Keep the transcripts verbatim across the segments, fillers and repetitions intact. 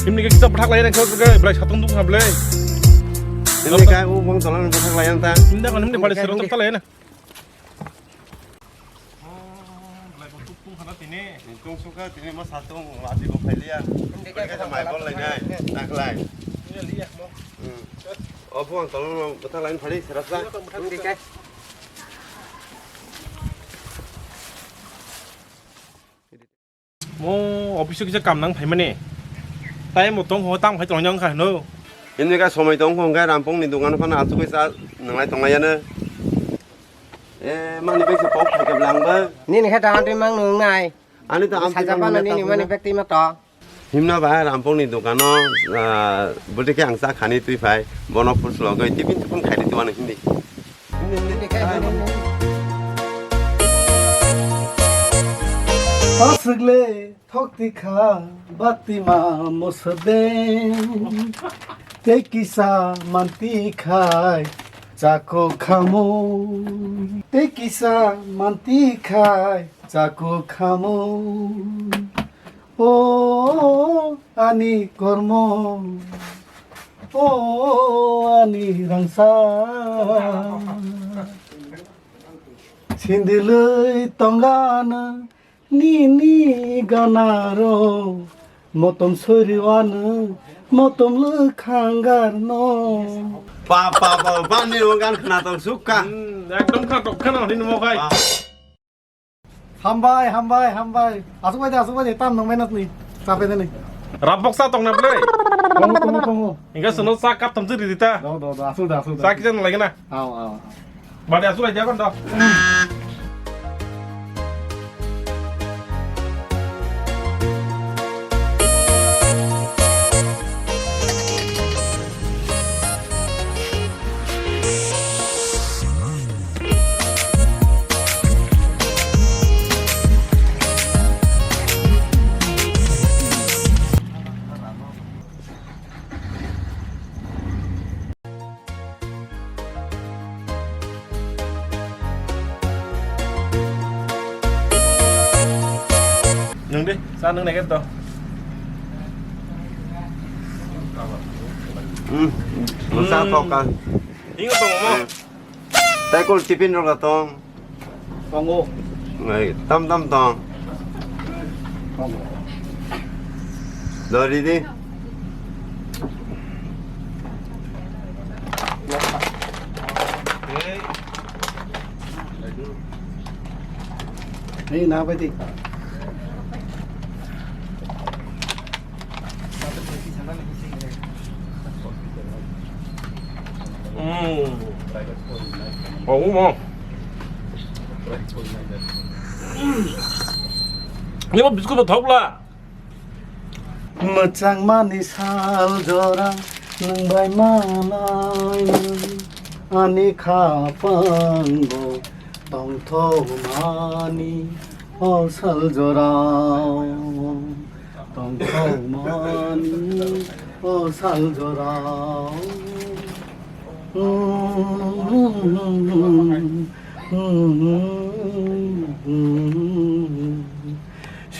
Himni khe kisa bwthak lai nang khe belai satung dung kha belai. Himni khe o bong tolang bwthak lai ang ta. Himni khe himni bari serok ta lai na. Tung suka tini ma satung lati bo khailiya. Himni khe mai bol lai nai. Taklai. O bong tolang bwthak lai phari serap sa. Himni khe. Mo office o kisa kam nang phaimani. Tai mo tong ho tang phai tong yang kha no. Himni kha somoi tong ho hwnkhe Rampong ni dokan phano achugwi cha nanglai tong lai yano. E mani bai se pok phai khe blang ba. Nini khe tang twi mang nung nai. Ani to am saja twi mang pano nini mani bag twi ma to. Himna ba Rampong ni dokano, ah, bwtwi khe ang cha khani twi phai bono phul slogwi tipin tipin khaidi twi mano hindi. Aswk le thok tikha bati ma mosode. Tei kisa manti khai chakuk khamu. Tei kisa manti khai chakuk khamu. O ani kormo, o ani rangsa. Sindilwi tongana nini ganaro, motom soriwano, motom lwkhangarno. Pa, pa, pa, pa, nini o gan khnatok sukha. Hmm, ekdom khnatok khna hwnwi nimo khai. Pa. Hambai, hambai, hambai. Asuk bai de, asuk bai de, tam nang mainas ni. Chape de ni. Rampok sa tong na ble. Tongo, tongo, tongo. Inga sono sa cup tam jiri dita. Do, do, do, asuk da, asuk da. Sa kisa nang lagi na. Ao, ao, ao. Bade asuk bai de kon do. Nung de, sa nung nai to. Hmm, masa to kan. Ingo to mo. Tei kol tipin rok tong. Tongo. Ngai, tam tam tong. Tongo. Dori di. Hei, na bai di. Mm. Oh, mo. Ni mo biscuit bo thok bla. Mwchangmani sal jora nwng bai manai, ani khapango tongthokmani o sal jorao. Tongthokmani o sal jorao.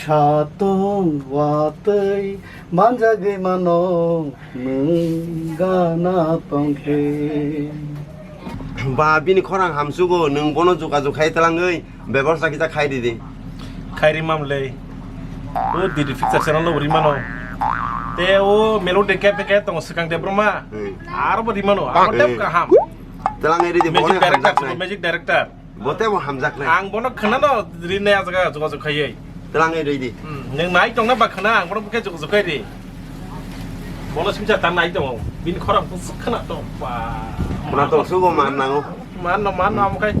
Satung watwi manjagwi mano nwng gana tongkhe. Ba, bini khorang hamsugo, nwng bono jukajwk khai twlangwi. Bebostha kisa khai di di. Khai ri mam le. O Didi Picture channel no ri mano. Te o Melody Cafe ke tongo swkang Debbarma. Hmm. Aro bo ri mano. Aro tep kaham. Telang ri di. Music director, music director. Bote bo hamjak nai. Ang bono khna no ri nai ajaga jogajog khai. Telang ri di. Hmm. Neng nai tong na ba khna ang bono buke jogajog khai ri. Bono simsa tan nai tongo. Bini khorang khna to ba. Khna to sugo man nango. Man no man no am khai.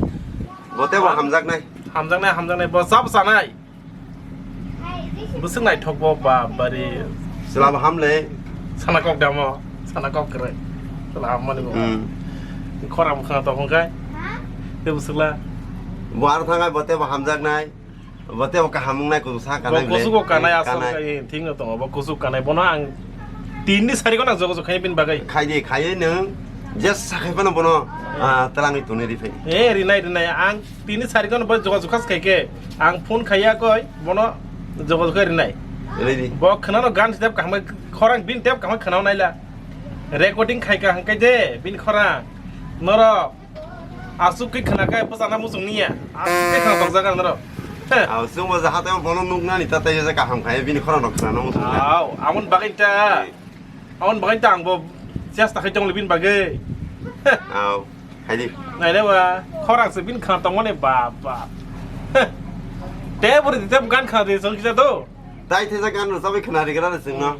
Bote bo hamjaknai. Hamjaknai, hamjaknai. Bo sabo sanai. Bwswk naithok bo ba bari. Chwla bo hamle. Sana kok damo, sana kok kwrwi. Chwla hammani bo. Hmm. Khorang khna to hwnkhai. Te bwswkla. Bo ar thangai bote bo hamjaknai. Bo tei bo kaham wngnai, kuchuk sa kanai. Bo kuchuk bo kanai, asol kanai. Kai thing no tongo, bo kuchuk kanai. Bono ang tin ni sari gana jogo jogo khai bini bagwi. Khai di, khai nwng je sakhai phano bono, ah, twlangwi tongwi ri phai. Eh, rinai, rinai. Ang tin ni sari gana bo jogo jogo khai khe, ang phone khaiya koi, bono jogo jogo rinai. Ri di. Bo khna no gan step kaham Khorang bini tep kaham khwnao naila. Recording khai ka hwnkhe de bini khorang. Norok asuk khe khwna khe bwsana muchung niya. Asuk khe khwna tokjak ang norok. Heh. Aw, chwngbo je hateo bono nuknani ta tei je kaham khai bini khorang rok khwnano muchung niya. Aw, amon bagwi ta. Amon bagwi ta ang bo chesta khai tongli bini bagwi. Heh. Aw, khai di. Naile wa khorang se bini khwna tongmani ba ba. Heh. Te buri te gan khwna de song kisa do. Tai thesa gan rwchabwi khwna rigra rw chwngno.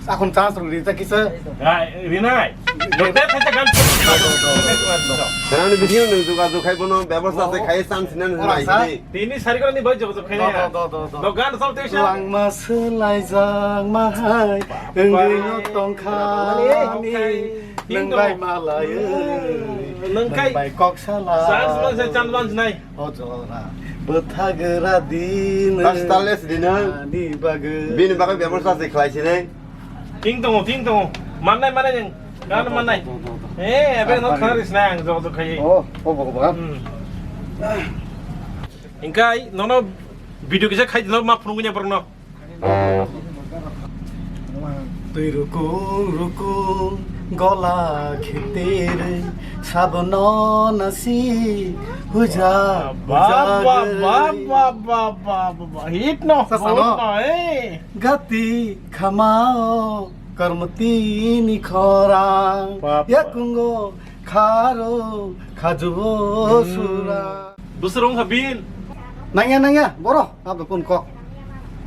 Sakon chance rw rijak kisa. Rinai. Lote thesa gan. Khwnani bisingo nwng jogajog khai bono bebosta se khai chance hinani nai di. Tini sari kora ni bai jogajog khai. Do, do, do, do, do. No gan rwchab te sa. Langma swlaijak mahai, wngwi no tongkha ni. Nwng bai malai, nwng kai. Nwng bai kok sala. Chance man se chance man nai. O jora, bwthagra din. Bas tales din. Ani bagwi. Bini bagwi bebosta se khlai sinai. Ting tongo, ting tongo. Mannai, mannai nang. Gan mannai. Eh, ebe no khari sinai ang joto khai. Oh, oh, bok, bok. Engkai nono video kisa khai dino ma phunung nya borok no. Twi rukung rukung gola khitir sabno nasi huja huja. Ba, ba, ba, ba. Hit no, hit no, eh. Gati khamao karmati ni khorang. Ba, ba. Yakungo kharo khajubo sura. Busur wngkha bin. Nangya, nangya, boro, abo kun kok.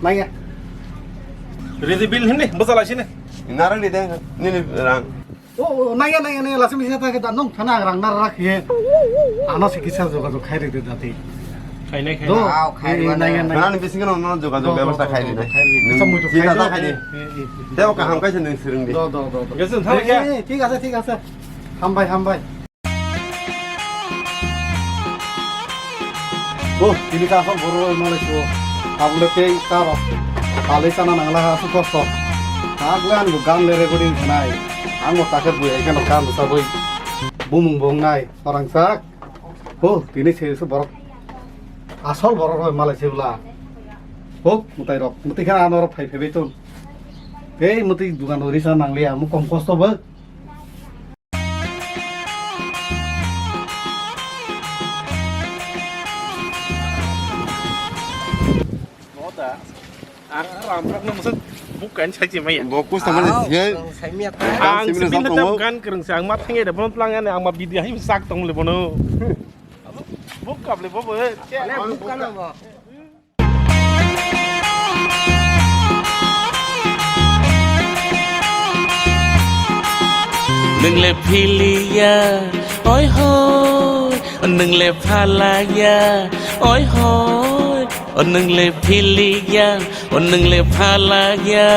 Nangya. Ridi bil himni, bwsa lai sini. Narang di deh, nini rang. Oh, oh, nangya, nangya, nangya, lasing bisa tak kita nong, sana rang nar rak ye. Ano si kisa jogajog khai ridi dati. Khainai, khainai. Do, nangya, nangya. Nani bisingo no jogajog bebosta khai ridi. Kisa muitu khai ridi. Teo kaham kaisa nung sirung di. Do, do, do, do. Thik ase, thik ase. Hambai, hambai. Bo, tini ka asok boro roi malai suo. Tabule tei taro. Talai sana nangla ha asok kosto. Tagle ani bo gan le recording khnai. Ang bo takhe bui hai kano gan bwsa bui. Bumung bo wngnai. Orang sak. Bo, tini se se borok. Asol borok roi malai se bla. Bo, mutai rok. Mutai khe ano rok phai phai bai tong. Tei mutai dugan risa nangliya. Mu kom kosto bo. Noda, ang ramrok no musa bukan saji maya. Bo kus tamani siya. Ang sibin tetap gan kereng sa ang mat hangai da bon tlang ane ang ma bidi hai sak tong le bono. Buk kap le bo bo. Bukan bo. Nung le philiya, oi hoi, nung le phalaya, oi hoi, nung le philiya, nung le phalaya.